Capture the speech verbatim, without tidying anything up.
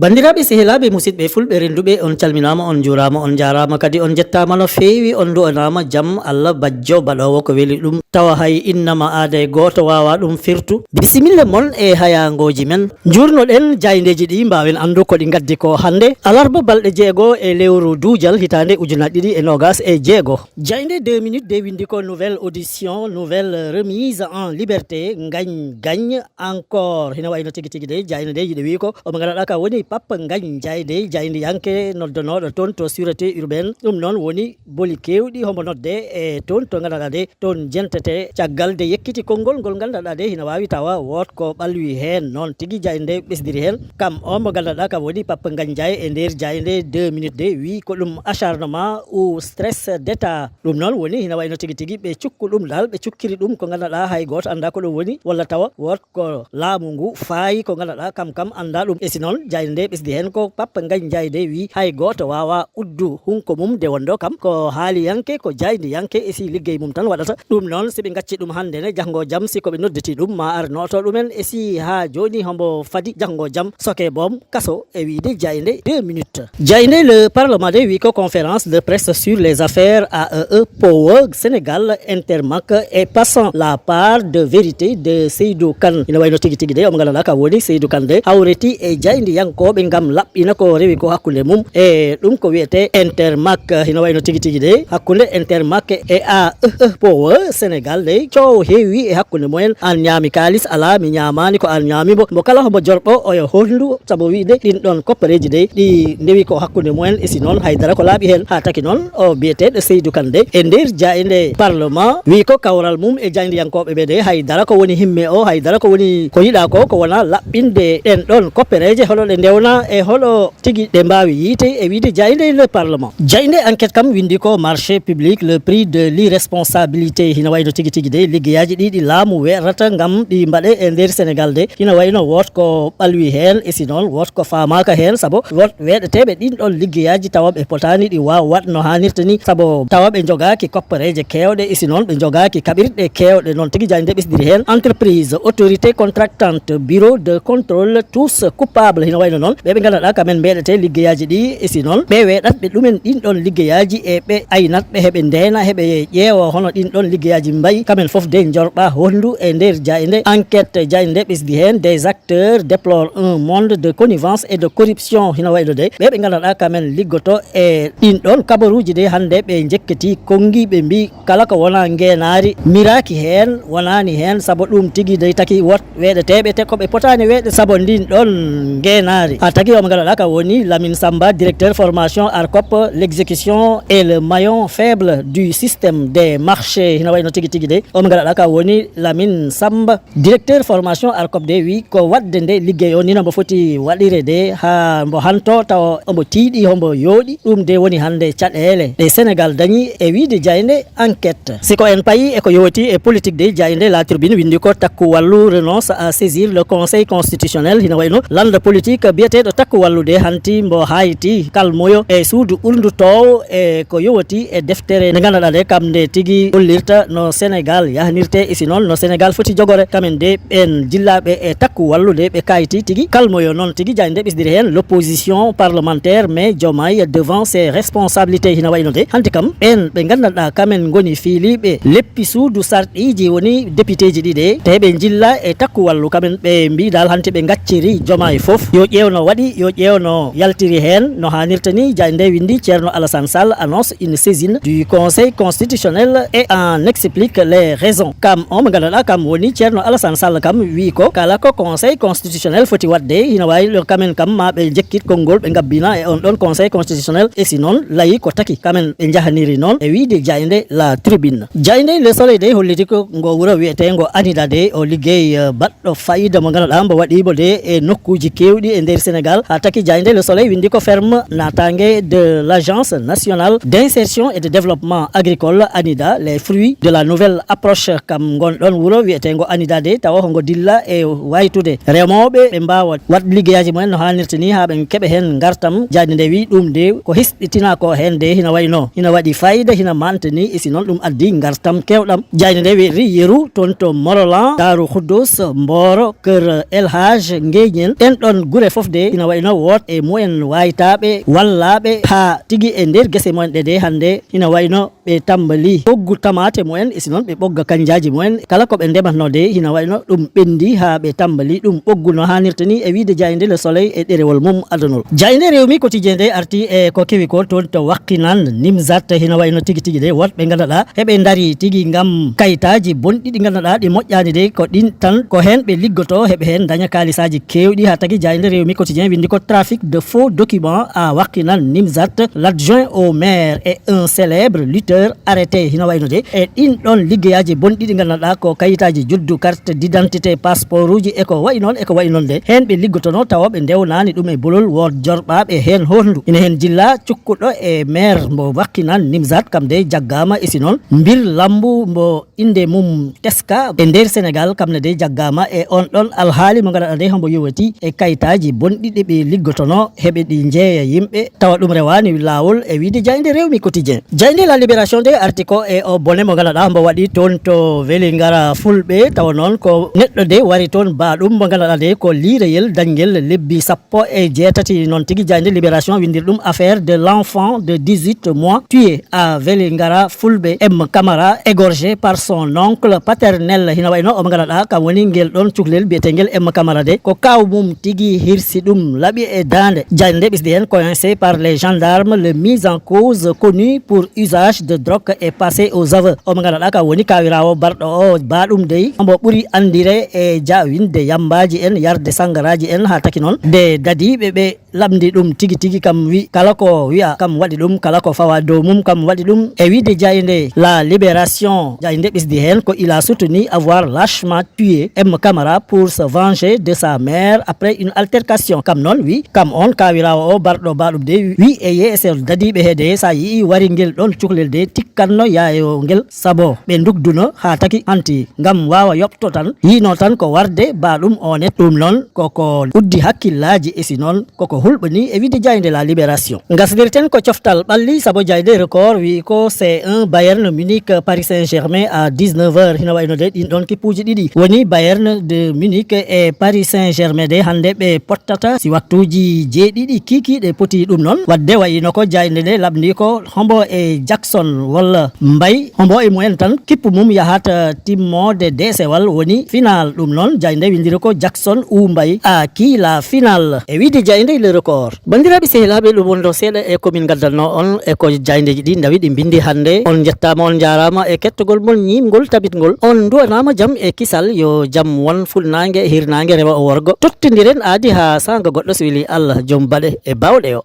Banndiraaɓe, sehilaaɓe, musidɓe fulɓe rennduɓe, on calminaama, on njuuraama, on njaaraama kadi, on njettaama no feewi, on nduwanaama jam Allah bajjo baɗoowo ko weli ɗum, tawa hay innama aada e gooto waawaa ɗum firtu. Bisimilla mon e hayaangooji men. Njuurnoɗen jaayndeeji ɗi, mbaawen anndu ko ɗi ngaddi ko hannde, alarba balɗe jeego e lewru duujal hitaande ujunaaji ɗiɗi e noogas e jeego. Jaaynde deux minutes de winndi ko nouvelle audition, nouvelle remise en liberté, Ngagne Diagne encore. Hina wayno tigi tigi de, jaaynde de yiɗi wi ko omo ngannduɗaa ka woni Pape Ngagne Ndiaye de, jaayndiyanke noddanooɗo toon to sûreté urbaine. Ɗum noon woni boli keewɗi homo nodde e toon to ngannduɗaa de, toon jentete caggal de yekkiti konngol ngol ngannduɗaa de hina waawi tawa woot ko ɓalwi heen. Noon tigi jaaynde ɓesdiri heen. Kam o mo ngannduɗaa kam woni Pape Ngagne Ndiaye e nder jaaynde deux minutes de wi ko ɗum acharnement ou stress d'état. Ɗum noon woni hina wayno tigi tigi ɓe cukku ɗum dal, ɓe cukkiri ɗum ko ngannduɗaa hay gooto anndaa ko ɗum woni, walla tawa woot ko laamu ngu faayi ko ngannduɗaa kam kam anndaa ɗum. E si noon jaaynde nde ɓesdi heen ko Pape Ngagne Ndiaye de wi hay gooto waawaa uddu hunko mum de wonndo kam ko haaliyanke, ko jaayndiyanke, e si liggey mum tan waɗata. Ɗum noon si ɓe ngacci ɗum hannde ne, jahngo jam si ko ɓe nodditi ɗum ma ar nooto ɗumen, e si haa jooni hombo fadi jahngo jam soke boom kaso e wiide jaaynde deux minutes. Jaaynde le parlement de wi ko conférence de presse sur les affaires A E E Power Sénégal Intermac et passant la part de vérité de Seydou Kane. Ina wayno tigi tigi de omo ngannduɗaa ka woni Seydou Kane de hawriti e jaayndiyankooɓe ngam laɓɓina ko rewi ko hakkunde mum e ɗum ko wiyetee Intermac. Ina wayno tigi tigi de hakkunde Intermac e A E E Power Sénégal de coow heewi e hakkunde mumen. An ñaami kaalis alaa, mi ñaamaani ko an ñaami mbo. Mbo kala homo jorɓo oyo holndu sabu wiide ɗin ɗon koppareeji de ɗi ndewi ko hakkunde mumen, e si noon haydara ko laaɓi heen. Haa taki noon o biyeteeɗo Seydou Kane de e nder jaaynde parlement wi ko kawral mum e jaayndiyankooɓe ɓe de haydara ko woni himme o, haydara ko woni ko yiɗaa ko, ko wona laɓɓinde ɗen ɗon koppareeje, holo ɗe ndewna e holo tigi ɗe mbaawi yiite e wiide jaaynde le parlement. Jaaynde enquête kam winndi ko marché public, le prix de l'irresponsabilité. Hina wayno tigi tigi de liggeyaaji ɗi ɗi laamu weerata ngam ɗi mbaɗe e nder Sénégal de. Hina wayno woot ko ɓalwi heen, e si noon woot ko faamaaka heen, sabu woot weeɗeteeɓe ɗin ɗon liggeyaaji tawa ɓe potaani ɗi waaw waɗ no haanirta ni, sabu tawa ɓe njogaaki koppareeje keewɗe, e si noon ɓe njogaaki kaɓirɗe keewɗe. Noon tigi jaaynde ɓesdiri heen entreprise, autorité contractante, bureau de contrôle, tous coupables. Hina wayno noon ɓe ɓe ngannduɗaa kamen mbeɗete liggeyaaji ɗi, e si noon ɓe weeɗatɓe ɗumen ɗin ɗon liggeyaaji e ɓe aynatɓe heɓe ndeena heɓe ƴeewa hono ɗin ɗon liggeyaaji mbayi, kamen fof de njorɓa hondu e nder jaaynde enquête. Jaaynde ɓesdi heen des acteurs déplorent un monde de connivence et de corruption. Hina wayno de ɓe ɓe ngannduɗaa kamen liggoto e ɗin ɗon kabaruuji de hannde ɓe njekkiti konngi ɓe mbi kala ko wona ngeenaari miraaki heen, wonaani heen, sabu ɗum tigi dey taki woot weeɗeteeɓe te ko ɓe potaani weeɗe sabu ndin ɗon ngeenaari. Haa tagi omo ngannduɗaa ka woni Lamine Samba, directeur formation ARCOP, l'exécution et le maillon faible du système des marchés. Hina wayno tigi tigi de omo ngannduɗaa ka woni Lamine Samba, directeur formation ARCOP de wi ko waɗde nde liggey o ni no mbo foti waɗire de haa mbo hanto tawa omo tiiɗi hombo yooɗi. Ɗum de woni hannde caɗeele ɗe Sénégal dañi e wiide jaaynde enquête. Si ko en payi e ko yowiti e politique de, jaaynde La Tribune winndi ko Takku Wallu renonce à saisir le Conseil constitutionnel. Hina wayno lannda politique biyeteeɗo Takku Wallu de hanti mbo hayti kalmoyo e suudu ɓurndu toow e ko yowiti e deftere nde ngannduɗaa de kam nde tigi hollirta no Sénégal yahnirte, e si noon no Sénégal foti jogore. Kamen de ɓen jillaaɓe e Takku Wallu de ɓe kayti tigi kalmoyo. Noon tigi jaaynde ɓesdiri heen l'opposition parlementaire met Diomaye devant ses responsabilités. Hina wayno de hanti kam ɓen ɓe ngannduɗaa kamen ngoni fiiliiɓe leppi suudu sarɗiiji woni députéji ɗi de te ɓe njilla e Takku Wallu, kamen ɓe mbi dal hanti ɓe ngacciri Diomaye fof yo ƴeew no waɗi, yo ƴeew no yaltiri heen no haanirta ni. Jaaynde winndi Ceerno Alassane Sall annonce une saisine du Conseil constitutionnel et en explique les raisons. Kam o mo ngannduɗaa kam woni Ceerno Alassane Sall kam wi ko kala ko Conseil constitutionnel foti waɗde hina waawi ɗo kamen kam ma ɓe njekkit konngol ɓe ngabbina e on ɗon Conseil constitutionnel, e si noon layi ko taki kamen ɓe njahaniri noon e wiide jaaynde La Tribune. Jaaynde Le Soleil de holliti ko ngo wuro wiyeteengo Anida de o liggey, eh, baɗɗo fayida mo ngannduɗaa mbo waɗiimo de e nokkuuji keewɗi e nder Sénégal, haa taki jaaynde Le Soleil winndi ko ferme naataange de l'Agence nationale d'insertion et de développement agricole, ANIDA, les fruits de la nouvelle approche. Kam ngon ɗon wuro wiyeteengo ANIDA de, tawa hongo dilla e waytude remooɓe ɓe mbaawa waɗ liggeyaaji mumen no haanirta ni haa ɓe keɓa heen ngartam. Jaaynde nde wi ɗum de ko hisɓitina ko heen de hina wayno hina waɗi fayida, hina manta ni, e si noon ɗum addi ngartam kewɗam. Jaaynde nde wi yeru toon to Morolan, Daaru Khoudoss, Mboro, Kër El Hadj, Ngeñen. Ɗen ɗon gure fof de hina wayno woot e mumen waytaaɓe wallaaɓe haa tigi e nder gese mumen ɗe de hannde hina wayno ɓe tambali ɓoggu tamaate mumen, e si noon ɓe ɓogga kanjaaji mumen. Kala ko ɓe ndematnoo de hina wayno ɗum ɓenndi haa ɓe tambali ɗum ɓoggu no haanirta ni, e wiyde jaaynde Le Soleil e ɗerewol mum adunol. Jaaynde Rewmi Quotidien de arti e ko kewi ko toon to Wakhinane Nimzat, hina wayno tigi tigi de woɗɓe ngannduɗaa heɓe ndari tigi ngam kayitaaji bonɗi ɗi ngannduɗaa ɗi moƴƴaani de ko ɗin tan, ko heen ɓe liggoto heɓe heen daña kaalisaaji keewɗi. Haa tagi jaaynde Rewmi Quotidien winndi ko trafic de faux documents à Wakhinane Nimzat, l'adjoint au maire et un célèbre lutteur arrêté. Hina wayno de e ɗin ɗon liggeyaaji bonɗi ɗi ngannduɗaa ko kayitaaji juddu, carte d'identité, passeport uji e ko wayi noon e ko wayi noon de heen ɓe liggotono tawa ɓe ndewnaani ɗum e bolol, wood jorɓaaɓe heen hondu. Ina heen jilla cukkuɗo e maire mbo Wakhinane Nimzat, kam de jaggaama, e si noon mbir lambu mbo innde mum teska e nder Sénégal, kam ne de jaggaama e on ɗon alhaali mo ngannduɗaa de hombo yowiti e kayitaaji bonɗi ɗi ɓe liggotono heɓe ɗi njeeya yimɓe, tawa ɗum rewaani laawol, e wiyde jaaynde Rewmi Quotidien. Jaaynde La Libération de arti ko e o bone mo ngannduɗaa mbo waɗi toon to Vélingara Fulɓe, tawa noon ko neɗɗo de wari toon baaɗum mo ngannduɗaa de ko liireyel dañgel lebbi sappo e jeetati. Noon tigi jaaynde Libération winndir ɗum affaire de l'enfant de dix-huit mois tué à Vélingara Fulɓe, M Camara, égorgé par son oncle paternel. Hina wayno omo ngannduɗaa kam woni ngel ɗon cuklel biyeteengel M Camara de ko kaaw mum tigi hirsi ɗum laɓi e daande. Jaaynde ɓisdi heen, coincé par les gendarmes, le mis en cause connu pour usage de drogue et passé aux aveux. Omo ngannduɗaa kam woni kaawiraawo barɗo o baaɗum dey omo ɓuri anndire e ja winde yambaaji en, yarde sanngaraaji en, haa taki noon de dadiiɓe ɓe lamndi ɗum tigi tigi kam wi kala ko wiya kam waɗi ɗum, kala ko fawa dow mum kam waɗi ɗum. E wiyde jaaynde La Libération, jaaynde ɓisdi heen ko il a soutenu avoir lâchement tué M Camara pour se venger de sa mère après une altercation. Kam noon wi kam on kaawiraawo o barɗo baaɗum de wi e yeeso dadiiɓe he de so a yii wari ngel ɗon cukalel de tikkanno yaayo ngel sabo ɓe ndugduno haa taki hanti ngam waawa yoɓto tan yiino tan ko warde baaɗum o net. Ɗum noon koko uddi hakkillaaji e si noon koko hulɓini e wiyde jaaynde La Libération. Ngasdirten ko coftal ɓalli sabo jaaynde Record wi ko C un Bayern Munich, Paris Saint-Germain à dix-neuf heures. Hino wayno de ɗin ɗon kippuuji ɗiɗi woni Bayern de Munich e Paris Saint-Germain de hannde ɓe pottata si waktuuji jeeɗiɗi kiikiiɗe poti ɗum noon. Waɗde wayino ko jaaynde nde laɓndi ko hombo e Jackson walla Mbaye, hombo e mumen tan kippu mum yahata timmoode deesewal woni final. Ɗum noon jaaynde windiri ko Jackson ou Mbaye à qui la finale e wiyde jaaynde Le Record. Banndiraaɓe sehilaaɓe, ɗum wonno seeɗa e ko min ngaddanno on e ko jaayndeeji ɗi ndawi ɗi mbindi hannde. On njettaama, on njaaraama e kettogol mon ñiimgol tabitgol. On nduwanaama jam e kisal, yo jam won funnaange, hirnaange, rewo e worgo. Tottondiren aadi haa saanga goɗɗo so weli Allah, joom baɗe e baawɗe o.